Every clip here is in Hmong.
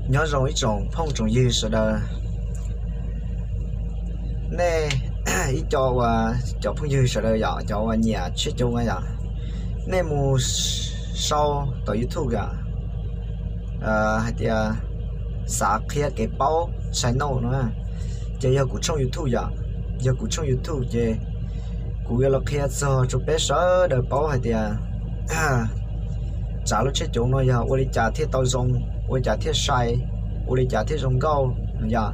Nyob zoo ib tsoom phooj tsoom ywg sawv daws. Nej ib co uas cov phooj ywg sawv daws yom, cov uas nyiam tsheb coob na yom, nej mus sau tom YouTube yom, hais tias Xav Qhia Kev Paub Channel no, ces yog kuv tshooj YouTube yom, yog kuv tshooj YouTube ces kuv yuav los qhia txog rau peb sawv daws paub hais tias tsav lub tsheb coob no yog ua li cas thiaj tau zoo, ua li cas thiaj sai, ua li cas thiaj zoo nkauj no yom.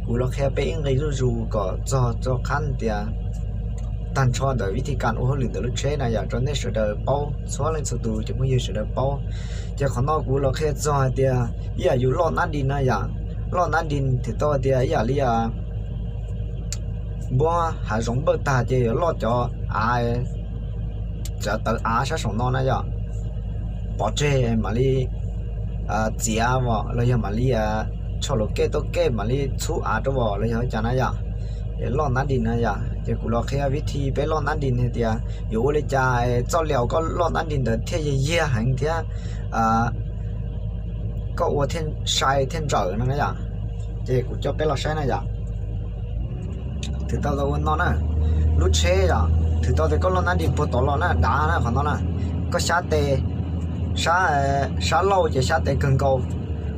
Kuv los qhia peb ib nqe zuj zus kom txog rau qhab tias tag nrho ntawm vib thi kas ua hauj lwm ntawm lub tsheb na yom, rau nej sawv daws paub, txhua leej txhua tus cov phooj ywg sawv daws paub. Ces qhov no kuv los qhia txog hais tias ib yam yus loj nab dis na yom, loj nab dis thwm tau hais tias ib yam li npuab hav zoov npawj tag ces yuav loj cov av, cov tawv av sab saum no na yom, pov tseg mam li txiav os, los yog mam li tsho luv kej tauj kej mam li txhub av rau os, los yog cas na yom. Es loj nab dis na yom, ces kuv los qhia vib thi peb loj nab dis hais tias yuav ua li cas txoj laus koj loj nab dis ntawd thiaj yag yag heev thiab koj ua thiaj sai thiaj ntsawm no na yom. Ces kuv coj peb los saib na yom. Thwm tau tau ua no na, lub tsheb yom, thwm tau tias koj loj nab dis puag tod los na, dav na qhov no na, koj xyab tes, sab, sab laug ces xyab tes kawg nkaus,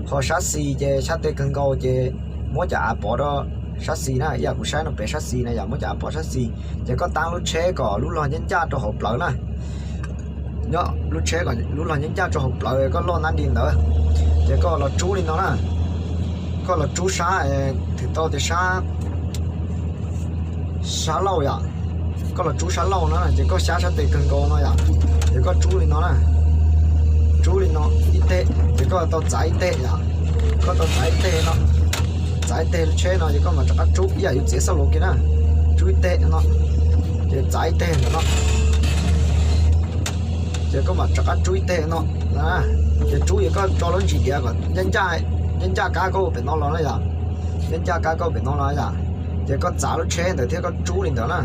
ho sab xis ces xyab tes kawg nkaus ces muab cov av pov rau sab xis na, ib yam kuv saib no pem sab xis na yom, muab cov av pov sab xis, ces koj tab lub tsheb kom lub log ncaj ncaj rau hauv plawv na. Nyob lub tsheb kom lub log ncaj ncaj rau hauv plawv koj loj nab dis ntawd, ces koj los rub li no na, koj los rub sab, thwm tau tias sab, sab laug yom, koj los rub sab laug no ces koj xyab sab tes kawg nkaus no yom, ces koj rub li no na, rub li no ib teg ces koj tau txav ib teg yom, koj tau txav ib teg no, txav ib teg lub tsheb no ces koj mam rov qab rub ib yam yus txiav xab luv kiag na, rub ib teg no, ces txav ib teg ntawm no, ces koj mam rov qab rub ib teg no, ces rub ces koj tso lub ntsis diav kom ncaj ncaj kab koj ua pem no los na yom, ncaj ncaj kab koj ua pem no los yom, ces koj txav lub tsheb ntawd thiab koj rub li ntawd na,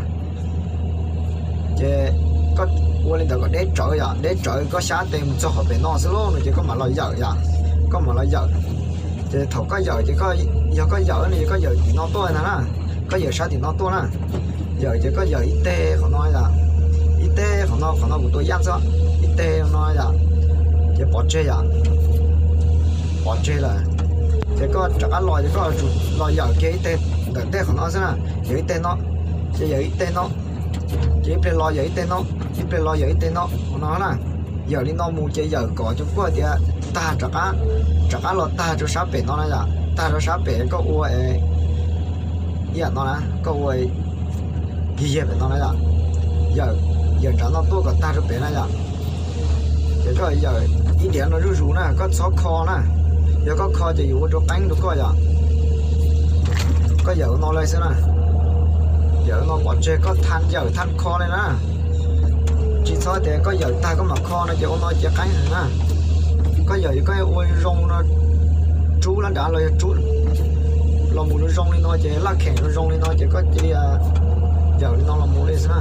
ces koj ua li ntawd kom deb rawv yom, deb rawv koj xyab tes mus txog qhov pem no xwb lauj no ces koj mam los yawm yom, koj mam los yawm, ces thaum koj yawm ces yog koj yawm no ces koj yawm tim no tuaj ntag na, koj yawm sab tim no tuaj na, yawm ces koj yawm ib teg qhov no yom, ib teg qhov no, qhov no kuv tua yaj xwb, ib teg no yom, ces pov tseg yom, pov tseg lawm, ces koj rov qab los ces koj los yawm kiag ib teg ntawm tej qhov no xwb na, yawm ib teg no, ces yawm ib teg no, ces ib pliag los yawm ib teg no, ib pliag los yawm ib teg no ua no na, yawm li no mus ces yawm kom cov kuaj tias tag rov qab, rov qab los tag rau sab pem no na yom, tag rau sab pem koj ua ib yam no na, koj ua yig yag pem no na yom, yawm, yawm nram no tuaj kom tag rau pem na yom, ces koj yawm ib diav no zuj zus na, koj txhob kho na, yog koj kho ces yuav ua rau qeeb rau koj yom, koj yawm ua no li xwb na, yawm ua no pov tseg koj thaj yawm thaj kho li na, tsis txhob tias koj yawm tag koj mam kho no ces ua no ces qeeb heev na, koj yawm koj ua zoo no, rub laj dav los yog rub los mus zoo li no ces laj kheem zoo li no ces koj cia li yawm li no los mus li xwb na,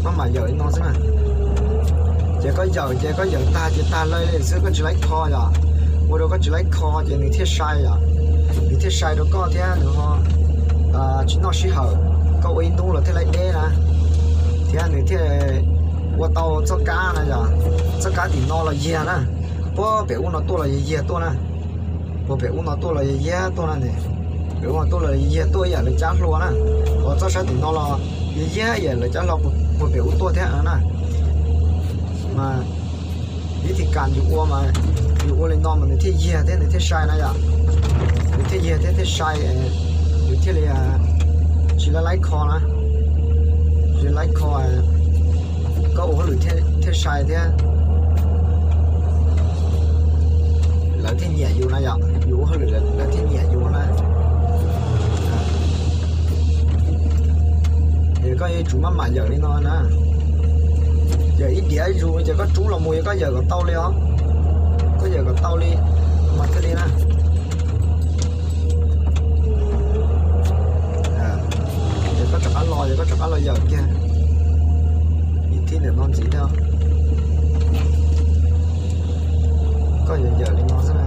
maj mam yawm li no xwb na, ces koj yawm ces koj yawm tag ces tag li xwb koj tsis laib kho yom, ua rau koj tsis laib kho ces nws thiaj sai yom, nws thiaj sai rau koj thiab nws ho tsis noj sij hawm, koj ua ib hnub los thiaj laib deb na, thiab nws thiaj ua tau txoj kab na yom, txoj kab tim no los yag na, puag pem ub no tuaj los yag yag tuaj na, puag pem ub no tuaj los yag yag tuaj na, pem ub no tuaj los yag yag tuaj ib yam lawv cab hlua na, ho txoj sab tim no los yag yag ib yam lawv cab hlua puag pem ub tuaj thiab na, mas vib thi kas yus ua mas, yus ua li no mas nws thiaj yag thiab nws thiaj sai na yom, nws thiaj yag thiab thiaj sai, nws thiaj li tsis laib laib kho na, tsis laib kho, koj ua hauj lwm thiaj sai thiab lawv thiaj nyiam yus na yom, yus ua hauj lwm lawv thiaj nyiam yus na. Es koj yuav tsum maj mam yawm li no na, yawm ib diav zus ces koj rub los mus yog koj yawm kom tau li os, koj yawm kom tau li mas thiaj li na. Ces koj rov qab los ces koj rov qab los yawm kiag ib thib ntawm no ntxiv thiab, koj yawm yawm li no xwb na.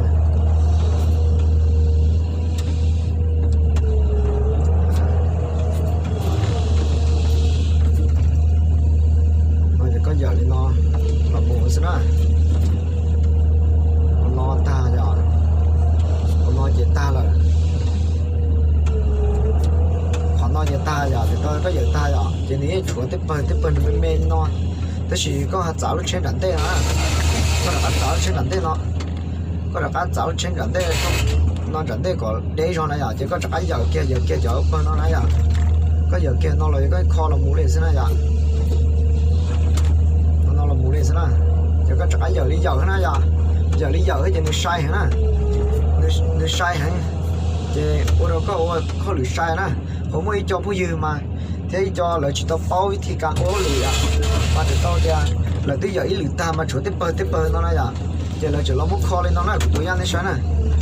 pawg, tej pawg nws me me no, tab sis koj ho txav lub tsheb nram ntej no, koj rov qab txav lub tsheb nram ntej no, koj rov qab txav lub tsheb nram ntej no, nram ntej kom deb zog na yom, ces koj rov qab yawm kiag, yawm kiag cov pawg no na yom, koj yawm kiag no los yog koj kho los mus li xwb na yom, no los mus li xwb na, ces koj rov qab yawm li yawm na yom, yawm li yawm ces nws sai heev na, nws sai heev, ces ua rau koj ua hauj lwm sai na. Qhov muaj ib co phooj ywg mas thiab ib co lawv tsis tau paub vib thi kas ua hauj lwm yom, mas txawm tau tias lawv twb yawm ib lwm tag mas tshuav tej pawg tej pawg no na yom, ces lawv tseem los muab kho li no na, kuv tus yaj nej saib na,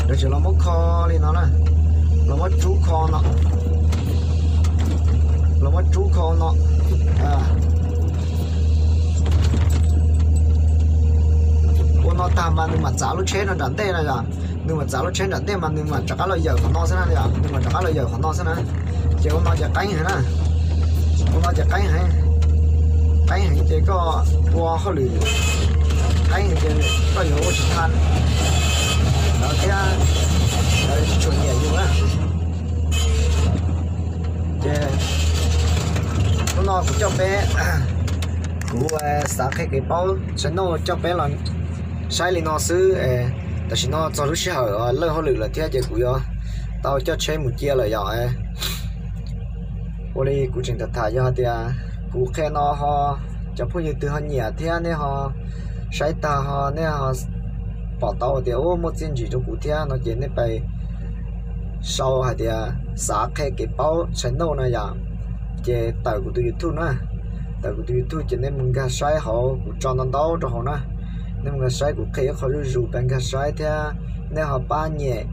lawv tseem los muab kho li no na, los muab rub kho no, los muab rub kho no, ua no tag mas nws mam txav lub tsheb no nram ntej na yom, nws mam txav lub tsheb nram ntej mas nws mam rov qab los yawm qhov no xwb na yom, nws mam rov qab los yawm qhov no xwb na, ces ua no ces qeeb heev na, ua no ces qeeb heev, qeeb heev ces koj ua hauj lwm qeeb heev ces koj yuav ua tsis tau, lawv thiab lawv tsis tshua nyiam yus na. Ces hnub no kuv coj peb, kuv xav qhia kev paub tshais nauj coj peb los saib li no xwb. Tam sim no txog lub sij hawm lawj hauj lwm lawm thiab ces kuv yuav tau coj tsheb mus cia lawm yom. Ua li kuv tseem tham tham yog hais tias kuv qhia no ho cov phooj ywg twg ho nyiam thiab nej ho saib tag ho nej ho pom tau tias ua muaj txiaj ntsig rau kuv thiab no ces nej pab sau hais tias xav qhia kev paub tshais nauj na yom, ces tawm kuv tus YouTube na, tawm kuv tus YouTube ces nej mus nkag saib hauv kuv tso ntau ntau rau hauv na, nej mus nkag saib kuv qhia ib qho zuj zus pab nkag saib thiab nej ho pab nyem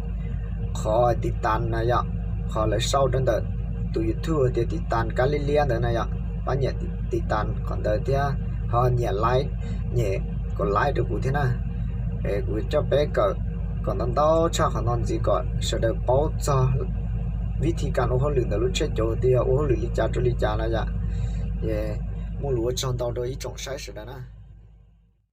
qhov tiv tas na yom, qhov lawv sau rau ntawm tus YouTube tias tiv tas kab liab liab ntawd na yom, pab nyem tiv tas qhov ntawd thiab ho nyem like, nyem kom like rau kuv thiab na. Kuv coj peb kawm kom ntau ntau tshaj qhov no ntxiv kom sawv daws paub txog vib thi kas ua hauj lwm ntawm lub tsheb cauv tias yog ua hauj lwm li cas rau li cas na yom. Muaj lus ua tsaug ntau rau ib tsoom saib sawv daws na.